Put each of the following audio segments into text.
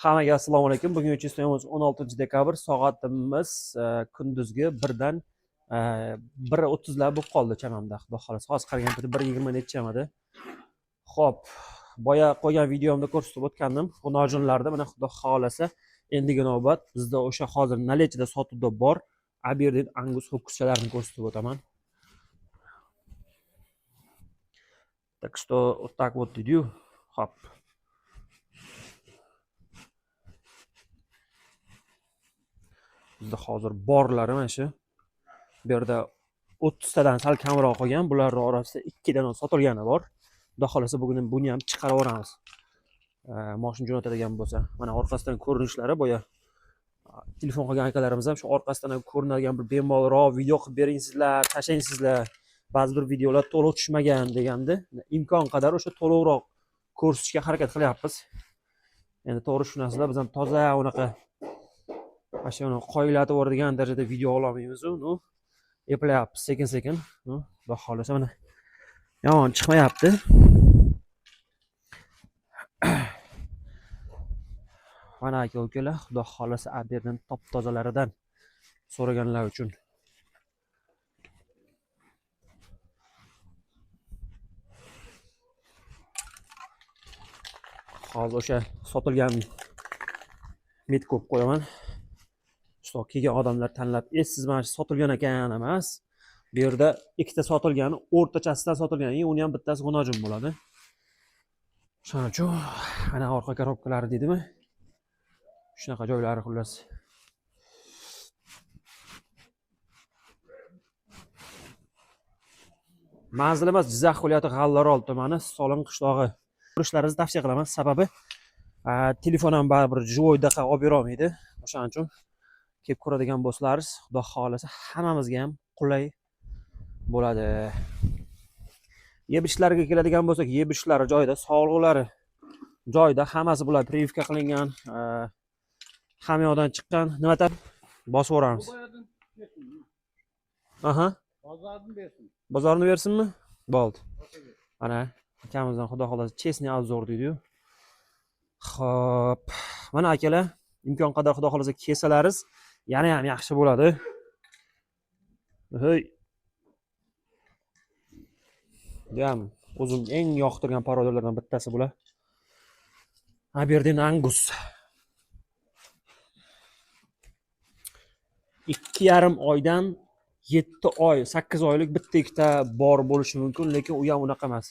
Hammaga assalomu alaykum. Bugungi число miz 16 dekabr, soatimiz kunduzgi 1dan 1:30lar bo'lib qoldi chamamda. Xudo xohlasa. Hozir qaragan paytda 1:20 nechamada. Xo'p, boya qo'ygan videomda ko'rsatib o'tgandim. G'unojinlarda mana xudo xohlasa endigi navbat bizda o'sha hozir наличиеda sotuvda bor Aberdeen Angus ho'kizchalarini ko'rsatib o'taman. Так что вот так вот deydi-yu. Xo'p. Bizda hozir borlari mana shu. Bu yerda 30 tadan sal kamroq qolgan. Bularning orasida 2 dona sotilgani bor. Xudo xohlasa bugun buni ham chiqarib yuboramiz. Moshin jo'natadigan bo'lsa. Mana orqasidan ko'rinishlari boya telefon qilgan akalarimiz ham shu orqasidan ham ko'rinadigan bir bemalolroq video qilib beringsizlar, tashlangsizlar. Ba'zi bir videolar to'liq tushmagan degandi. Imkon qadar o'sha to'liqroq ko'rsatishga harakat qilyapmiz. Endi to'g'ri tushunasizlar, biz ham toza unaqa mana shu uni qoyillatib yuboradigan darajada video ololmaymiz-u, ну, eplayapmiz sekin-sekin. Ну, xudo xohlasa mana yomon chiqmayapti. Mana aka ukalar, xudo xohlasa Aberdeen top tozalaridan so'raganlar uchun. Hozir o'sha sotilgan met ko'p qo'yaman. Shu kelgan odamlar tanlab, "Siz mana shu sotilgan ekan" emas. Bu yerda ikkita sotilgani, o'rtachasidan sotilgan, uni ham bittasi g'unojin bo'ladi. Shuning uchun ana orqa korobkalari deydimi? Shunaqa joylari xullas. Manzilimiz Jizzax viloyati G'allaorol tumani Solin qishlog'i. Ko'rishlaringizni tavsiya qilaman. Sababi telefon ham baribir живой daqa olib bera olmaydi. O'shaning uchun kelib ko'radigan bo'lsalaringiz, xudo xohlasa hammamizga ham qulay bo'ladi. Yeb ichishlariga keladigan bo'lsak, yeb ichishlari joyida, sog'liqlari joyida, hammasi bular прививка qilingan, hamma yoqdan chiqqan. Nima bosib yuboramiz. Aha. Bozorni bersin. Bozorni bersinmi? Bo'ldi. Mana akamizdan xudo xohlasa честный обзор deydi-yu. Xo'p, mana akalar, imkon qadar xudo xohlasa kelsalaringiz yana ham yaxshi bo'ladi. Hey. Bu ham o'zim eng yoqtirgan породаlardan bittasi bular. Aberdeen Angus. 2,5 oydan 7 oy, 8 oylik bitta ikkita bor bo'lishi mumkin, lekin u ham unaqa emas.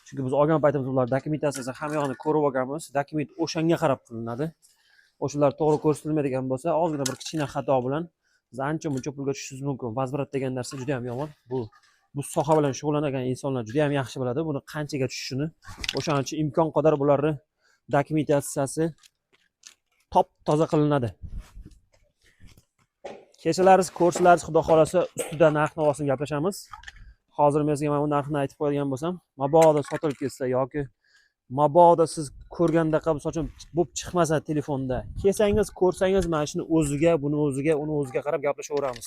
Chunki biz olgan paytimizda ular dokumentatsiyasi hamma yoqni ko'rib olganmiz. Dokument o'shanga qarab qilinadi. O'shalar to'g'ri ko'rsatilmaydigan bo'lsa, ozgina bir kichkina xato bilan siz ancha muncha pulga tushishingiz mumkin. Возврат degan narsa juda ham yomon. Bu soha bilan shug'ullanadigan insonlar juda ham yaxshi biladi buni qanchaga tushishini. O'shaning uchun imkon qadar bularni dokumentatsiyasi top toza qilinadi. Kelsalaringiz, ko'rsalaringiz, xudo xohlasa ustida narx navosini gaplashamiz. Hozir men sizga mana bu narxni aytib qo'yadigan bo'lsam, mabodo sotilib ketsa yoki mabodo siz ko'rgandaqa misol uchun bo'lib chiqmasa telefonda, kelsangiz, ko'rsangiz mana shuni o'ziga, buni o'ziga, uni o'ziga qarab gaplashaveramiz.